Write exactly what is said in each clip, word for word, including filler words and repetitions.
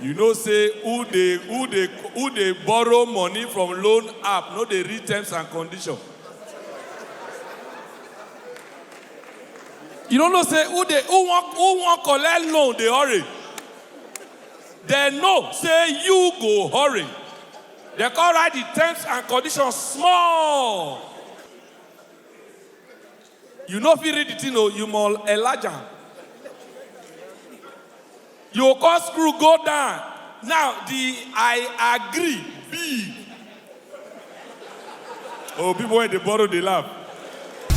You know say who dey who dey who dey borrow money from loan app no dey read terms and condition. You no know say who dey who wan who wan collect loan dey hurry. Dem know say you go hurry. Dem come write the terms and conditions small. You no fit read the thing o, you must enlarge am. You go come screw go down. Now the I agree big. Oh, people wey dey borrow dey laugh.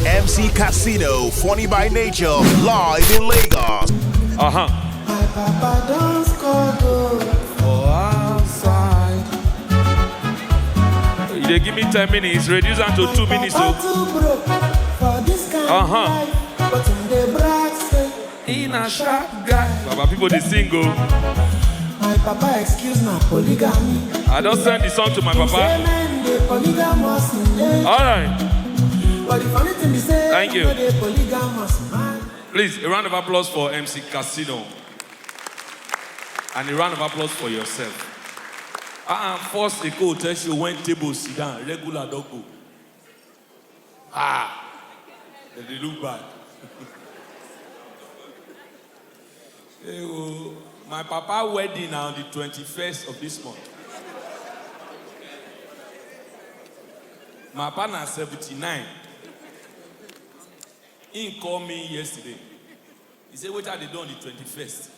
M C Casino, funny by nature, live in Lagos. Uh huh. My papa don score goal for outside. You dey give me ten minutes, reduce am to two minutes o. Papa too broke for this kind Uh-huh. life, but him dey brag say He na sharp guy. Baba, people dey sing o. My papa excuse na polygamy. I don send the song to my Say papa. Men dey polygamous in there. All right. But the funny thing be say Thank you. No dey polygamous man. Please, a round of applause for M C Casino. And a round of applause for yourself. Ah, uh, first Eko Hotel show when table sit down, regular don go. Ah, dem dey look bad. Hey, oh, my papa wedding na on the twenty-first of this month. My papa na seventy-nine. He call me yesterday. He say, "Wetin I dey do on the twenty-first?"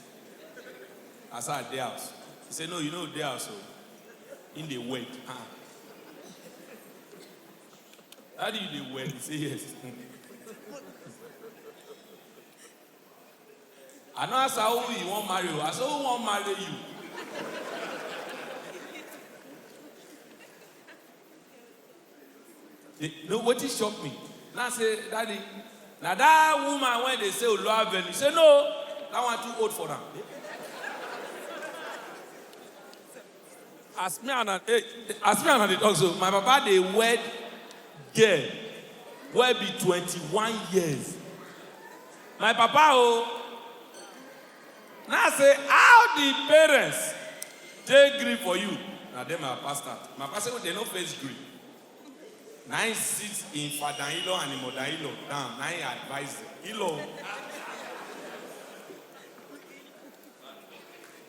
I say, "I dey house." He say, "No, you no dey house o." He dey wed. Ah. "Daddy, you dey wed?" He say, "Yes." I no ask her who he wan marry o. I say, "Who wan marry you?" You know wetin shock me? Now I say, "Daddy, na that woman wey dey say Olo Avenue." He say, "No, that one too old for am." As me and una, hey, as me and una dey talk so, my papa dey wed girl wey be twenty-one years. My papa o, now I say, how the parents take gree for you? Na dem my papa start. My papa say, "Oh, dem no first gree." Na him sit him father-in-law and him mother-in-law down. Na him advise them. Ilo.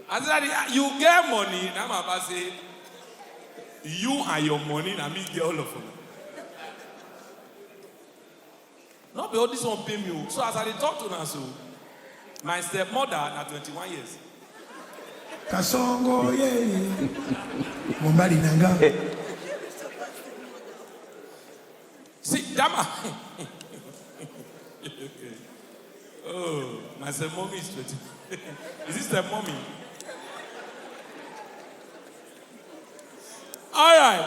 I said, "Daddy, you get money?" Na my papa say, "You and your money, na me get all of them." No be all this one pay me o. So as I dey talk to una so, my stepmother na twenty-one years. Kasongo ye. Mumbali nanga. See, Dama. Oh, my stepmommy is twenty. Is this stepmommy? All right.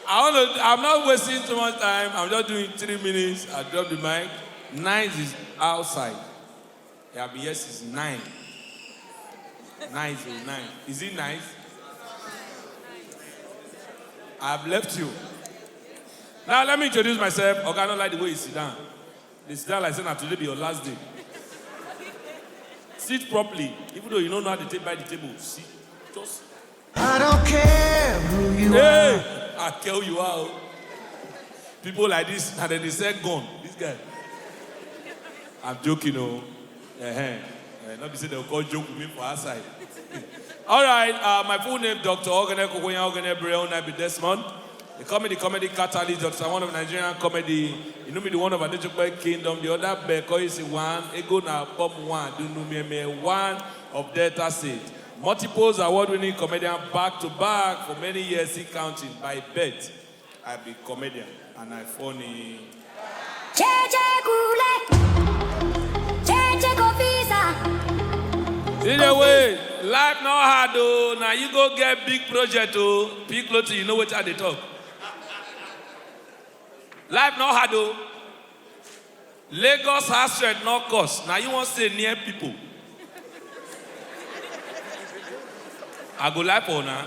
I want to. I'm not wasting too much time. I'm just doing three minutes. I drop the mic. Nice is outside. Yeah, I've been here since nine. Nice is nine. Is it nice? I've left you. Now let me introduce myself. Oga, I don't like the way you sit down. They sit down like say na today be your last day. Sit properly, even though you don't know how to take by the table. Sit, just I don't care who you hey, I tell you how. People like this, and then they sell gun. This guy. I'm joking, oh. Uh-huh. Uh, not be say they'll call joke with me for outside. All right, uh, my full name, Doctor Ogene Kokoyan Ogene Breon Nabi Desmond. They call me the comedy catalyst, Doctor One of Nigerian comedy. You know me, the one of Adejope Kingdom, the other Beko is one, Ego na Pop One, Dunu Meme, one of Delta State. Multiples award-winning comedian back to back for many years, he counting by bet. I be comedian and I funny. Jeje kule, jeje kofisa. Either way, life no hard o. Now you go get big project o. Big clothing, you know what I dey talk. Life no hard o. Lagos house rent no cost. Now you wan stay near people. I go lie for una.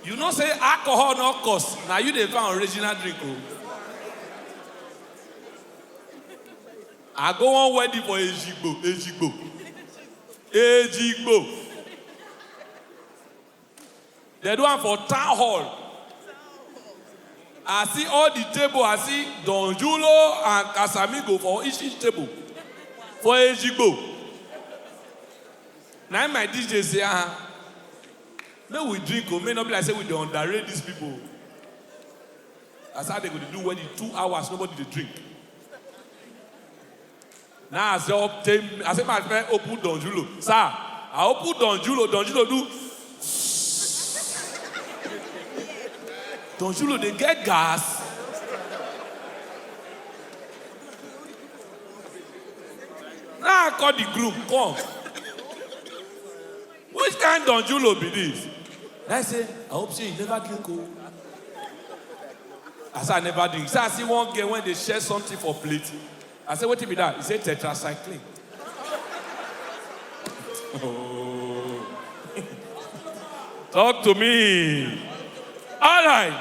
You know say alcohol no cost. Now you dey find original drink o. I go one wedding for Ejigbo, Ejigbo. Ejigbo. They do am for town hall. I see all the table, I see Don Julo and Casamigo for each, each table. For Ejigbo. Now my D J say, ah, make we drink o, make no be like say we dey underrate these people. That's how they go dey do wedding two hours, nobody dey drink. Now I say, obtain, I say my friend open Don Julo. Sir, I open Don Julo, Don Julo do. Don Julo dey get gas. Now I call the groom, come. Which kind Don Julo be this? I say, I hope say you never drink o. I say I never drink. So I see one girl when they share something for plate. I say, wetin be that? He say tetracycline. Oh. Talk to me. All right.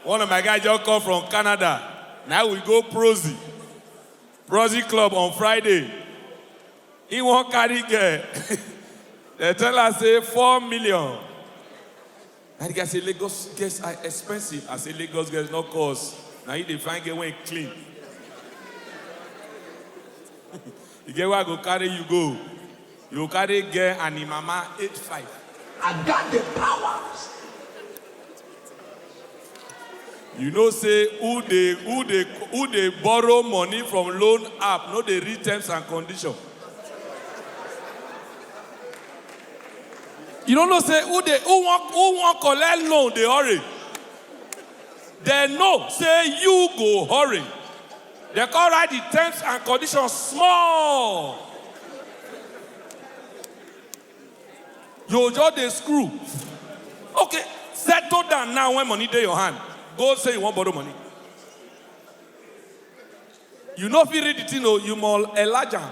One of my guys just come from Canada. Now we go Prosy. Prosy Club on Friday. He won't carry girl. They tell us say four million. And the guy say, Lagos girls are expensive. I say, Lagos girls no cost. Now you dey find girl wey clean. You get where I go carry you go. You go carry girl and him mama eight five. I got the powers. You know say who dey, who dey, who dey borrow money from loan app no dey read terms and condition. You don't know say who dey, who wan, who wan collect loan dey hurry. They know say you go hurry. They come write the terms and conditions small. You just dey screw. Okay, settle down now when money dey your hand. Go say you wan borrow money. You no fit read the thing o, you must enlarge am.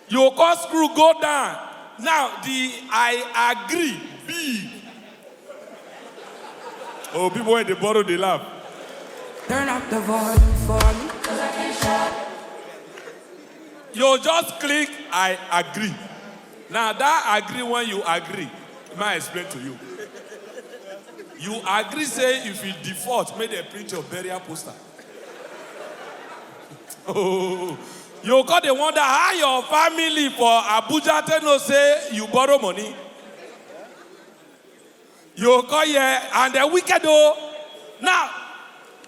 You go screw go down. Now the I agree be. Oh, people wey dey borrow dey laugh. Turn up the volume for me. You just click I agree. Now that agree when you agree, may I explain to you. You agree say if you default, make dem print your burial poster. Oh, you come dey wonder how your family for Abuja take know say you borrow money. You come here and they wicked o. Now,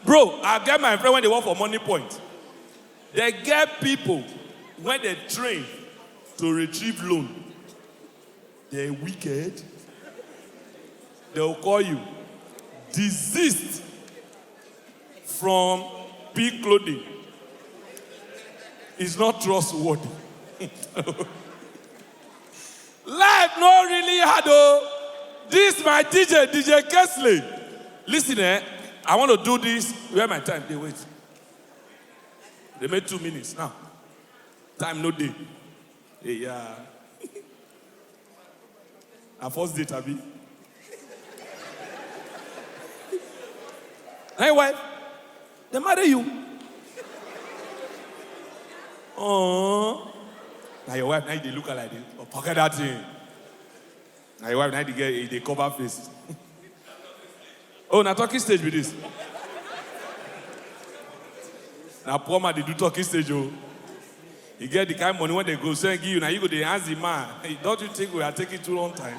bro, I get my friend when they work for Money Point. They get people when they train to retrieve loan. They wicked. They will call you. Desist from P clothing. It's not trustworthy. Life no really hard o. This my D J, D J Kesley. Listen, eh? I want to do this. Where my time? They wait. They made two minutes now. Time no dey. Hey, yeah. Our first date, abi? Hey, wife. They marry you. Oh. Now your wife, now they look at like this. Oh, forget that thing. Now your wife, now the girl, they cover face. Oh, na talking stage be this. Na poor man dey do talking stage o. You get the kind money when they go send give you, now you go dey ask the man, "Hey, don't you think we are taking too long time?"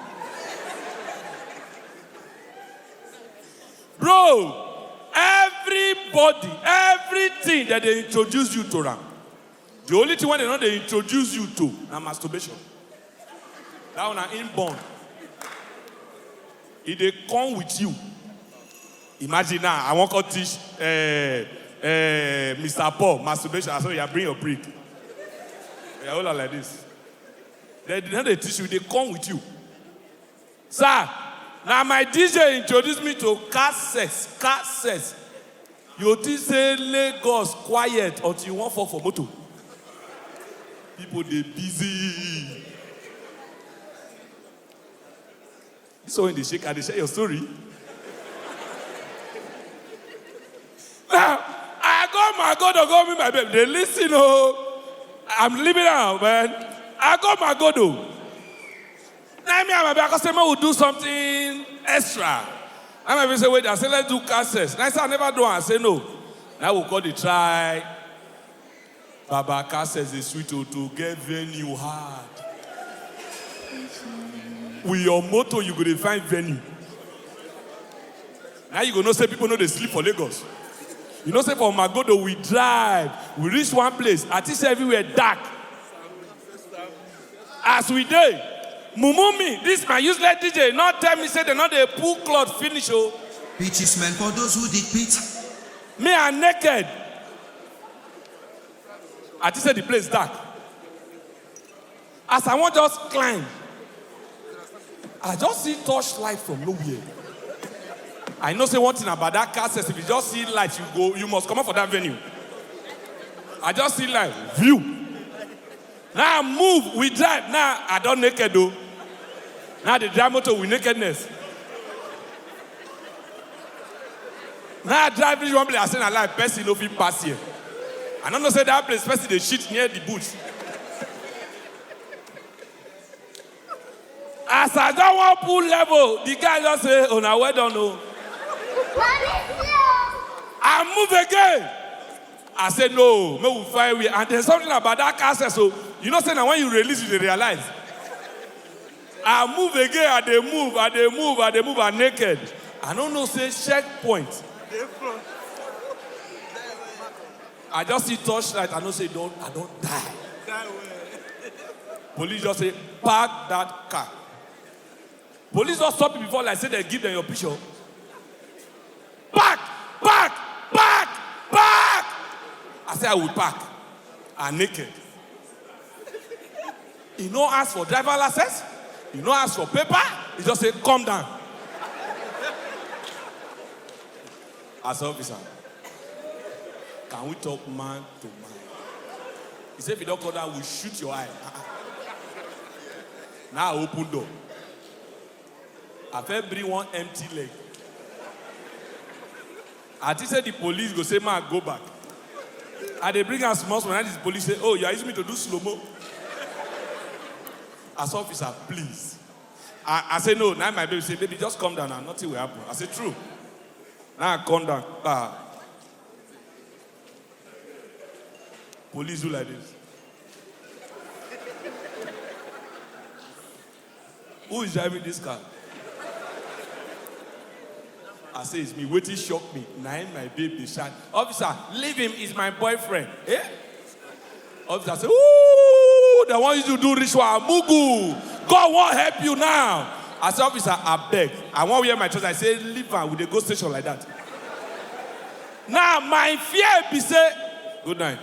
Bro, everybody, everything that they introduce you to am, the only thing when they know they introduce you to na masturbation. That one na inborn. E dey come with you. Imagine now, I wan come teach uh, uh, Mister Paul masturbation. I say, "Yeah, bring your brick." Yeah, hold on like this. They no dey teach you, they come with you. Sir, now my D J introduced me to car sex, car sex. You think say Lagos quiet until you wan fall for motor. People dey busy. This one dey shake, I dey share your story. Now, I go my God, I go meet my babe. They listen, oh. I'm leaving now, man. I go Magodo. Now me and my baby, I say, man, we do something extra. And my baby say, wait, I say, let's do car sex. And I say, I never do. I say, no. Now we call the try. Baba, car sex is sweet to, to get venue hard. With your motor, you go dey find venue. Now you go know say people no dey sleep for Lagos. You know say for Magodo we drive, we reach one place, I think say everywhere dark. As we dey, mumu me, this my useless D J, not tell me say they no dey pull cloth finish o. Pitch is meant for those who dig pit. Me are naked. I think say the place dark. As I wan just climb, I just see torchlight from nowhere. I know say one thing about that car sex, if you just see light, you go, you must comot for that venue. I just see light, view. Now I move, we drive. Now I don naked o. Now I dey drive motor with nakedness. Now I drive reach one place, I say na lie, person no fit pass here. I no know say that place person dey shit near the bush. As I don wan pull level, the guy just say, "Una well done o." I move again. I say, "No, make we find way." And there's something about that car sex, so you know say na when you release, you dey realize. I move again, I dey move, I dey move, I dey move, I naked. I no know say checkpoint. I just see torchlight, I know say don, I don die. Police just say, "Park that car." Police don stop me before, like say they give them your picture. "Park, park, park, park." I say, "I will park." I'm naked. He no ask for driver license. He no ask for paper. He just say, "Come down." I say, "Officer, can we talk man to man?" He say, "If you don't come down, we shoot your eye." Now I open door. I first bring one empty leg. I think say the police go say, "Man, go back." I dey bring am small small. Now this police say, "Oh, you are using me to do slow mo." I say, "Officer, please." I, I say, "No." Now my baby say, "Baby, just come down now. Nothing will happen." I say, "True." Now I come down. Ah. Police do like this. "Who is driving this car?" I say, "It's me." Wetin shock me, na him my babe dey shout, "Officer, leave him, is my boyfriend." Eh? Officer say, "Ooh, they want you to do ritual, mugu. God won't help you now." I say, "Officer, I beg. I want wear my trousers." I say, "Leave am, we dey go station like that." Now my fear be say, good night.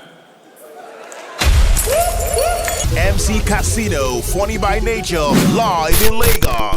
M C Casino, funny by nature, live in Lagos.